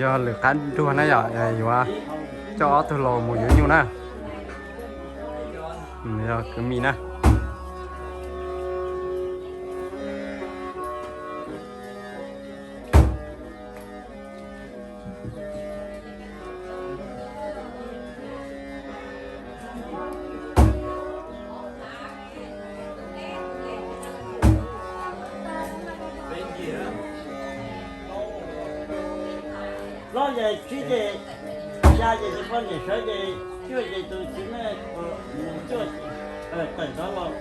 Yog lwm qab nruag na yom, yuav coj ob tug laus mus yuav nyuj na. Yog kwv Mim na. Hlob ces tsib ces, xya ces tus poj niam sawv ces cuaj ces tus txiv neej cuaj, tawm ntawd los.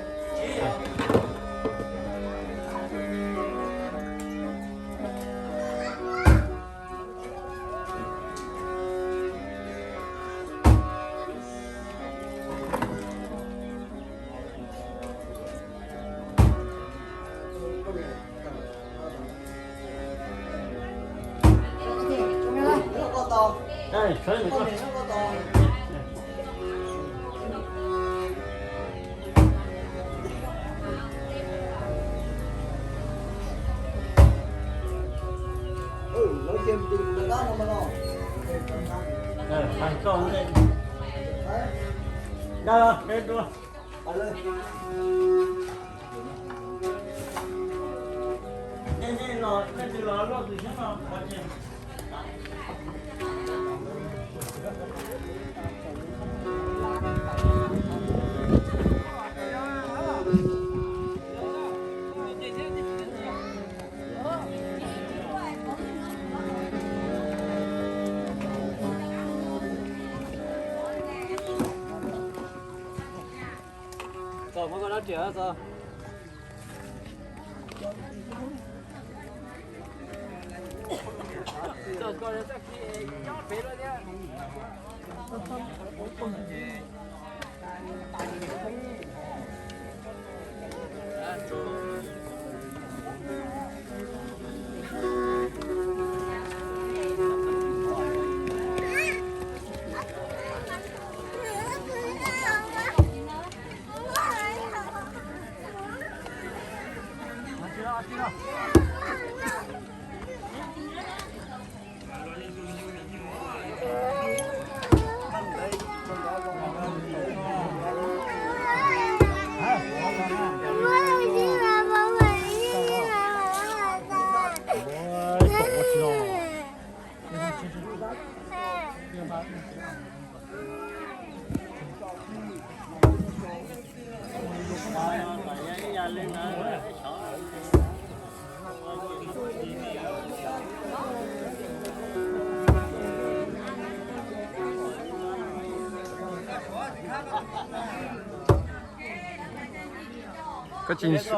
Koj tsis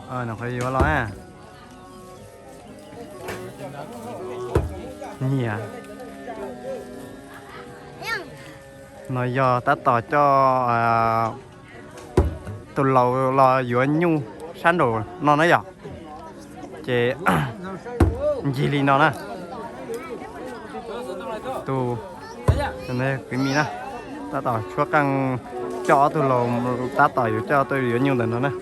Nws qhov yuav los na. Nyiam. No yog tab tom coj tus laus los yuav nyuj sab nraum no na yom. Ces ncig li no na. Tus kwv Mim na, tab tom tshuab qeej coj ob tug laus, tab tom yuav coj ob tug yuav nyuj ntawm no na.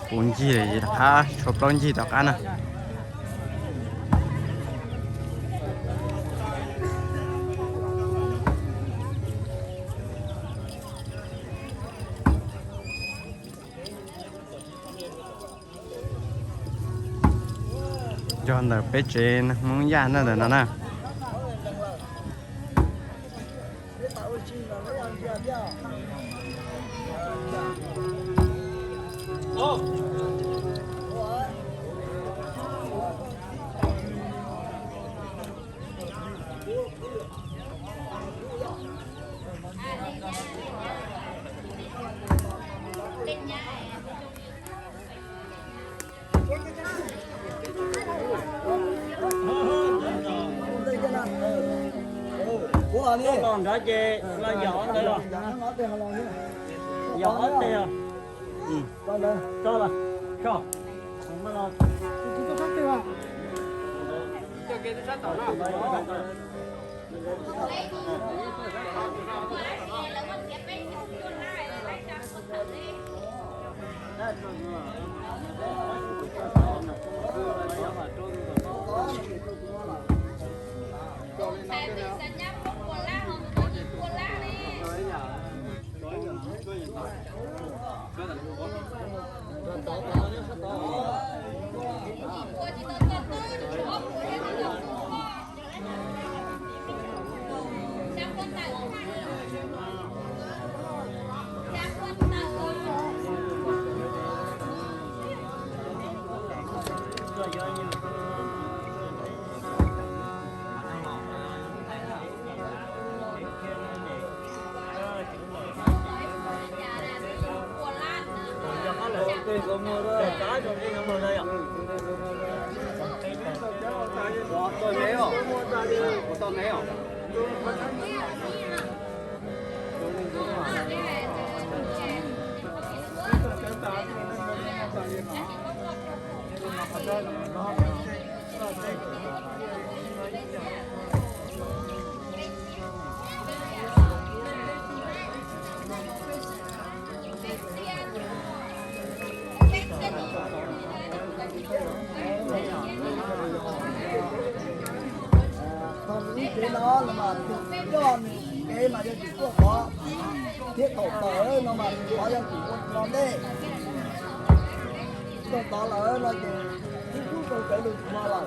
Puv ncig rov qab, tshuav plaub ncig rov qab na. Yog ntawm peb tsev Hmoob Yaj ntawm no na. Los nrad ces los yog ob teg los, yog ob teg os. Tso los, tso. Thaum ib kev no los mas tus coj nws kev mas yog tus tuaj tod, thiab thaum tawm no mas tus tod yog tus ua no ntej. Thaum tod lawm no ces twb rub tau cawv lug tus no lawm.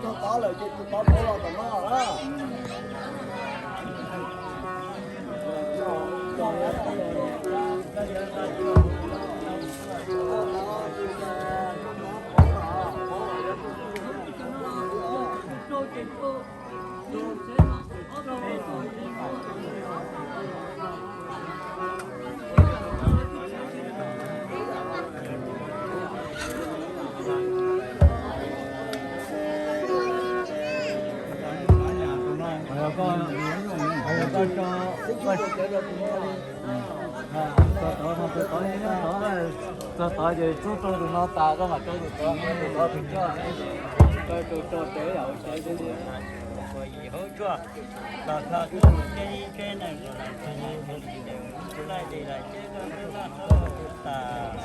Thaum tod lawm ces tus tod tuav los tom no na. Txog tod ces rub rau tus no tas, koj mam rau tus tod, tus tod tus coj, rau tus tso tsev yam ua tsev tiag tiag. Los txog tuaj mus tsev ib tsev neeg los txog nyob mus li ntawd, tsis laij li lawm ces koj twb laj hlob tas.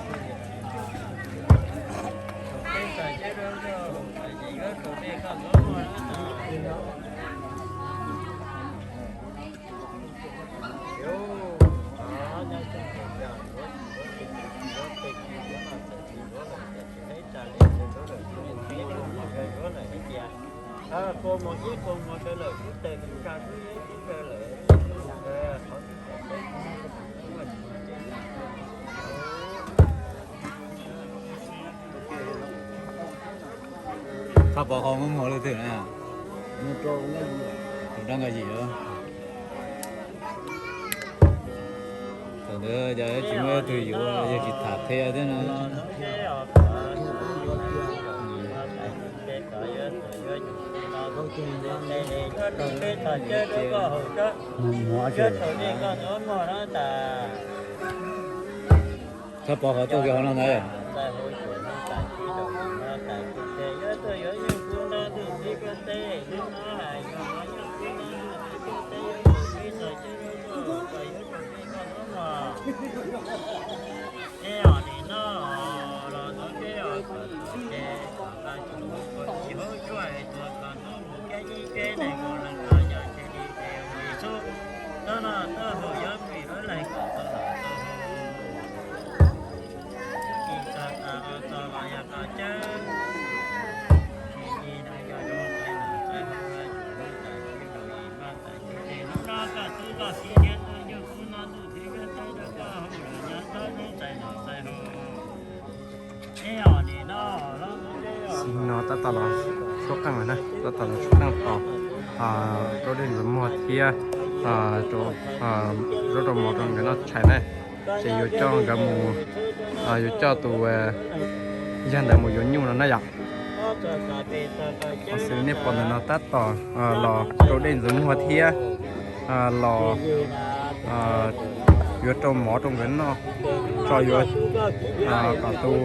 Tus teb txog tsev rau koj, ces yuav tus dej koj muab muag na. Kua muag ib kua muag sawv lawm, kub teg kub tsa kub ib kub sawv lawm. Txhob pov qhov muab muag lwj twg na. Tus rab nkaj yim os. Thaum ntawd cas tsis muaj ib tug yuav, yog tsis tham qhia thiab no. Txhob pov qhov tuaj kiag hauv no ntag. No tab tom los suab qeej na, tab tom los suab qeej tos Raub Dej Ntxwg Muag thiab zaub rau mov rau nkawd noj tshais na, ces yuav coj nkawd mus, yuav coj tus yawg ntawd mus yuav nyuj no na yom. Xws li nej pom ntawm no tab tom los Raub Dej Ntxwg Muag thiab los yuav rau mov rau nkawd noj, tso yuav kom tus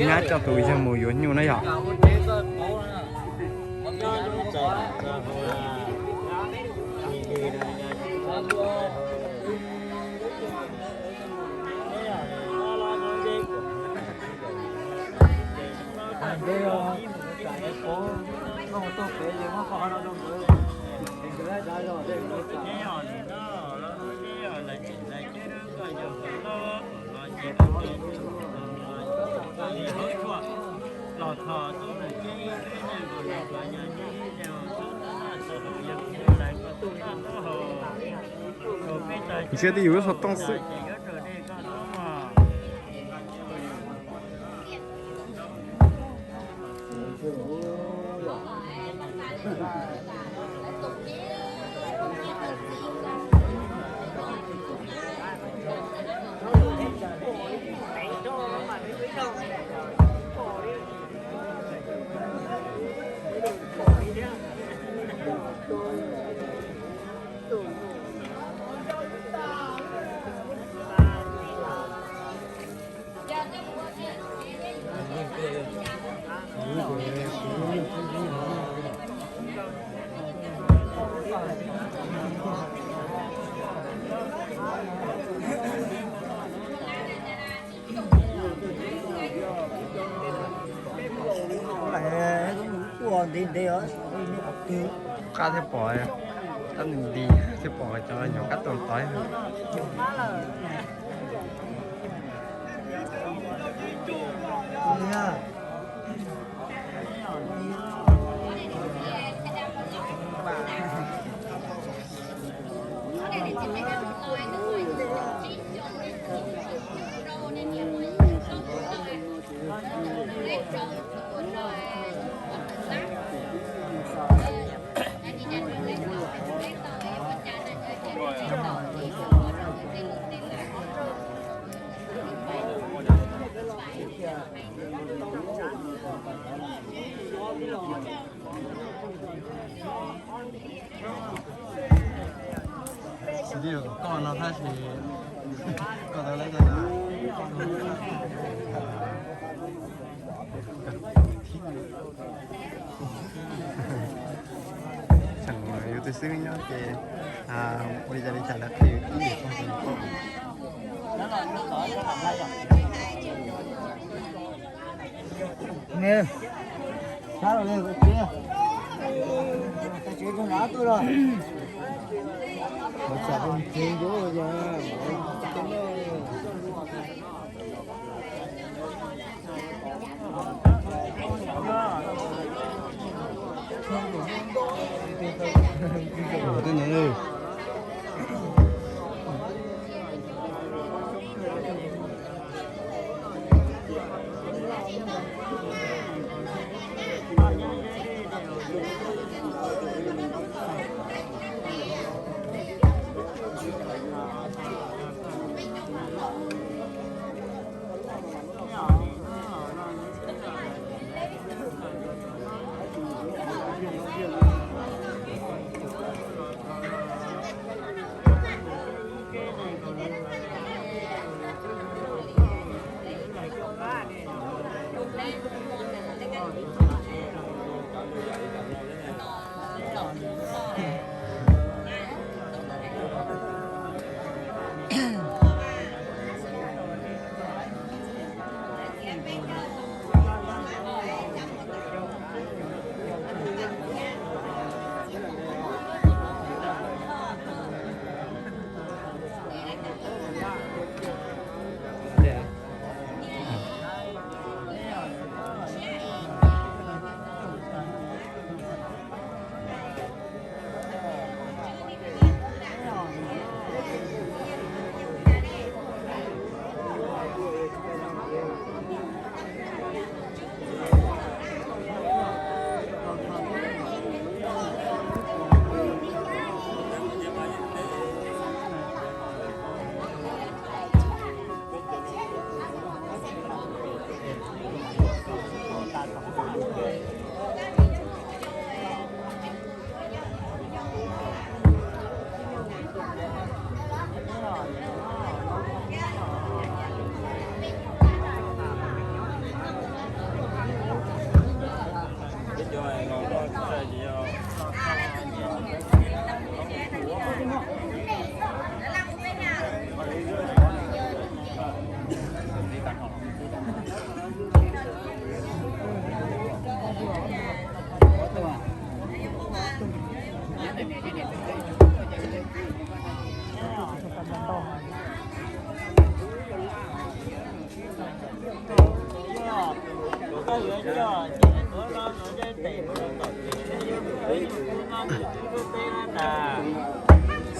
nyab coj tus yawg mus yuav nyuj na yom. Ntshiab twb yus lub xov tooj xwb. Qab thiab pom, qab nti nti thiab pom cov nyuam qab tuaj tod. Tsis yog koj no tab sis koj tau lawv cov na. Tseem yus tus xib hwb nyob ces ua li cas li cas lawv qhia ib yam li koj.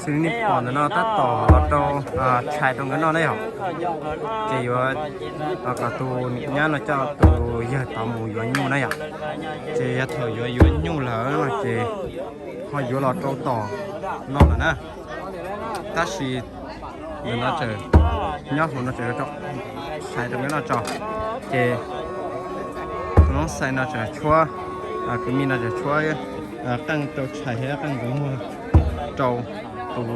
Li nej pom ntawm no tab tom los rau tshais rau nkawd noj na yom. Ces yuav kom tus nyab no coj tus yawg tod mus yuav nyuj na yom. Ces yog thaum yuav yuav nyuj lawm no ces ho yuav los rau tom no lawm na. Tab sis ntawm no tseem nyob hauv no tseem tshais rau nkawd noj tso. Ces tus noob xais no tseem tshuab, kwv Mim no tseem tshuab qeej rau tshais thiab qeej nkawd muag rau tus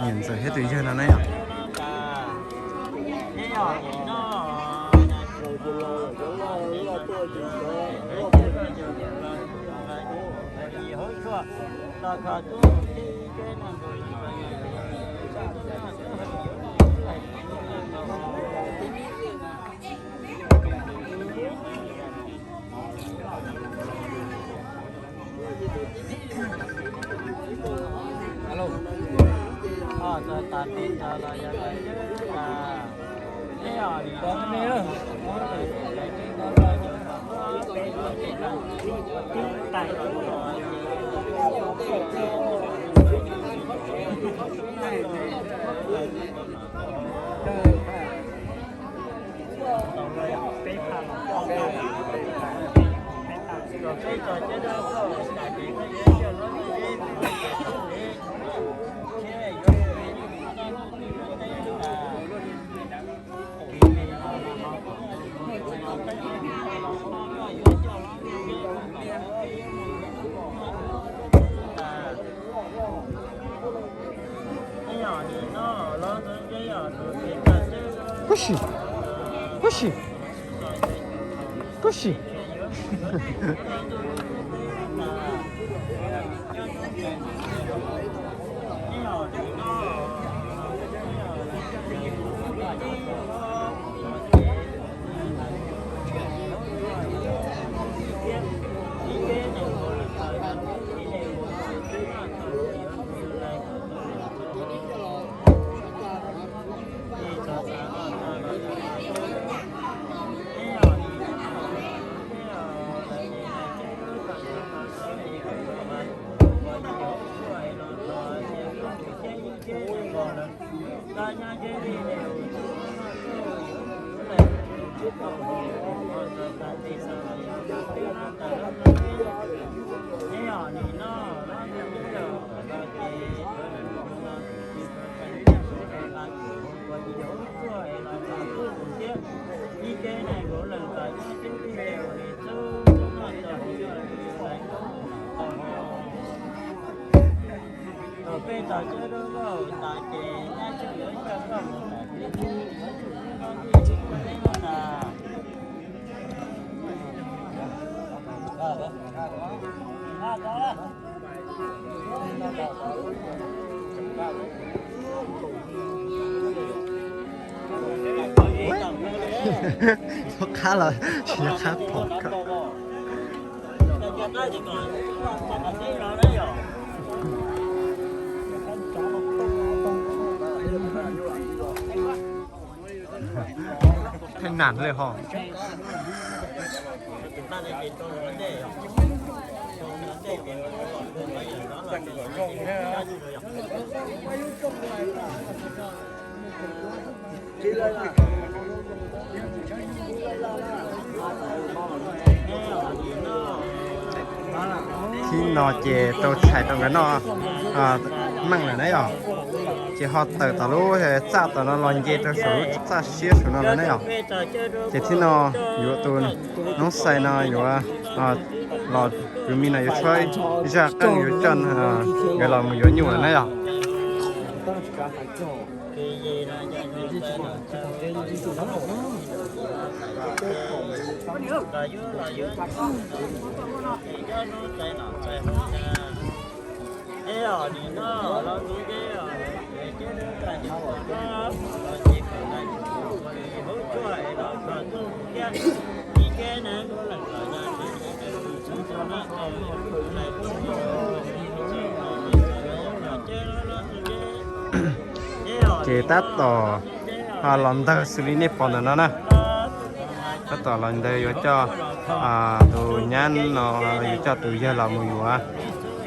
niam ntxawm thiab tus yawg no na yom. Kub si, kub si, kub si. Qab los tsis qab pom koj. Theej nam li ho. Thib no ces tau tshais rau nkawd noj meej lawm na yom. Ces ho tawm tom lub txaj tom no los nce rau saum lub txaj siab saum no lawm na yom. Ces thib no yuav tus noob xais no yuav los, kwv Mim no yuav tshuab zaj qeej yuav coj nkawd los mus yuav nyuj lawm na yom. Ces tab tom los ntawd xws li nej pom ntawm no na. Tab tom los ntawd yuav coj tus nyab no, yuav coj tus yawg los mus yuav